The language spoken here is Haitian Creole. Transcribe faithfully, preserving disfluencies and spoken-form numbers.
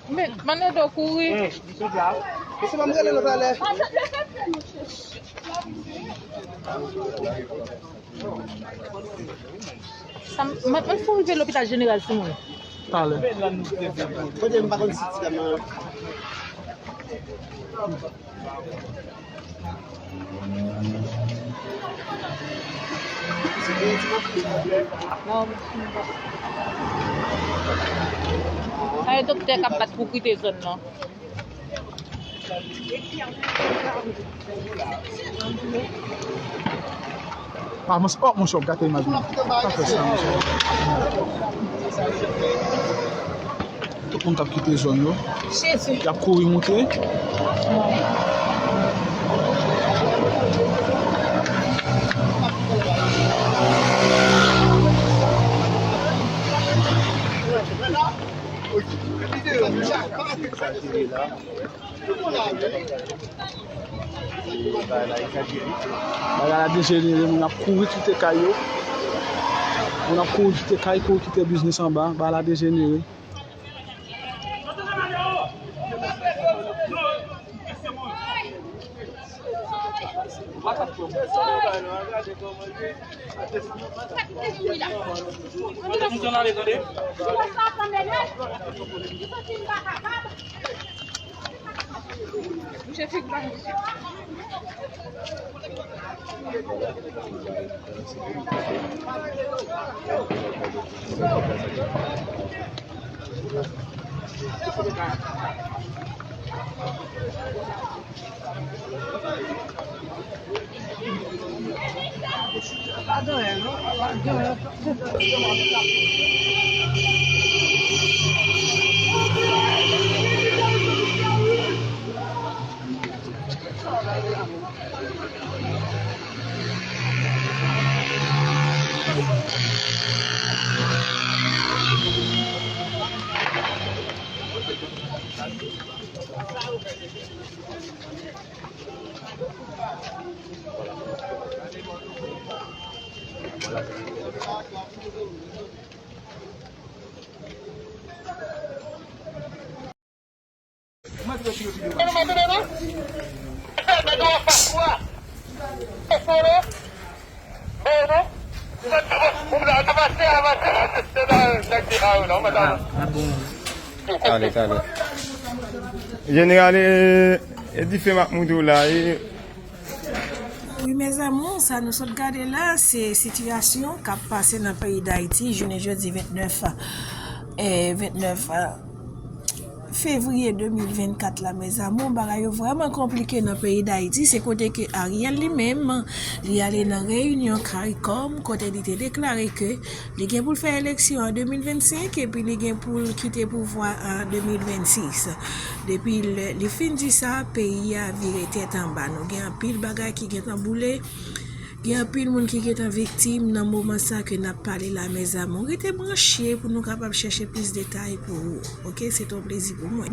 Men, Manado kouri. Sa m, m ap, m ap rive lopital jeneral Simon. Talè. Kote m pa konn si ti dam nan. Sa e doktè k ap bat pou kite zòn nan. Avanse. Oh, monchè, w ap gate imaj mwen. Pa fè sa, monchè. Tout moun k ap kite zòn yo. Jezi. Y ap kouri moute. Bagay la dejenere, moun ap kouri kite kay yo. Moun ap kouri kite kay, kouri kite biznis anba. Bagay la dejenere. Talè, talè. Jeneral, e, e dife m ap montre w la, e. Wi, mes amours, sa nou sot gade la, se sitiyasyon k ap pase nan peyi Dayiti jounen jodi vennèf, eh, vennèf, eh, fevriye de mil vennkat la, mes amours. Bagay yo vrèman konplike nan peyi Dayiti. Se kote ke Ariel li menm, li ale nan reyinyon CARICOM, kote li te deklare ke li gen pou l fè eleksyon an de mil vennsenk, epi li gen pou l kite pouvwa an de mil vennsis. Depi lè li fin di sa, peyi a vire tèt anba. Nou gen anpil bagay ki gentan boule. Gen anpil moun ki gentan viktim nan moman sa ke n ap pale la, mes amours. Rete branche pou nou kapab chèche plis detay pou ou. Oke, se te yon plezi pou mwen.